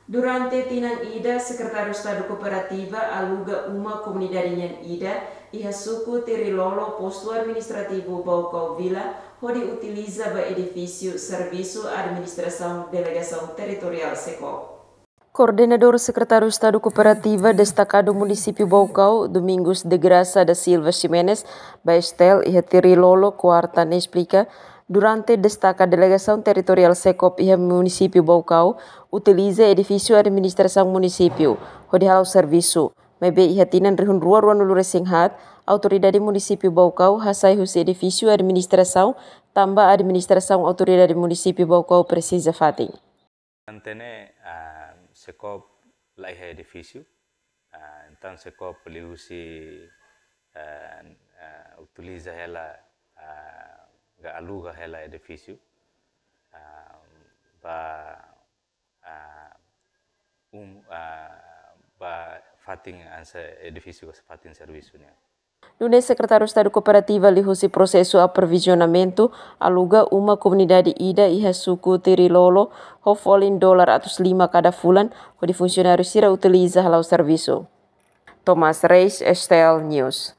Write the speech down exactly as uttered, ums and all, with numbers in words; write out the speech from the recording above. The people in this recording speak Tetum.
Durante tinan ida, Sekretáriu Estadu Kooperativa aluga uma komunidade nian ida iha suku Tirilolo, Postu Administrativu Baucau Vila, hodi utiliza ba edifísiu servisu administrasaun Delegasaun Territoriál SEKOOP. Koordenadór Sekretáriu Estadu Kooperativa destakadu Munisípiu Baucau, Domingos de Graça da Silva Ximenes, ba STL iha Tirilolo, Kuarta, ne'e esplika, durante destaka Delegasaun Territoriál SEKOOP iha Munisípiu Baucau, utiliza edifísiu administrasaun munisípiu hodi hala'o servisu. Maibé iha tinan rihun rua ruanulu-resin-haat, Autoridade Munisípiu Baucau hasai husi edifísiu administrasaun, tanba administrasaun Autoridade Munisípiu Baucau presiza fatin. Durante ne'e, ah, SEKOOP la iha edifísiu, ah, entaun SEKOOP liuhusi, ah, ah, utiliza hela, ah, ka aluga hela edifísiu, ah, ba, ah, um, ah, ba fatin hanesan edifísiu ka fatin servisu nian. Nune'e Sekretáriu Estadu Kooperativa liuhusi prosesu aprovizionamentu aluga uma komunidade ida iha suku Tirilolo ho folin dolar atus lima kada fulan, hodi funsionáriu sira utiliza hala'o servisu. Thomas Reis, STL News.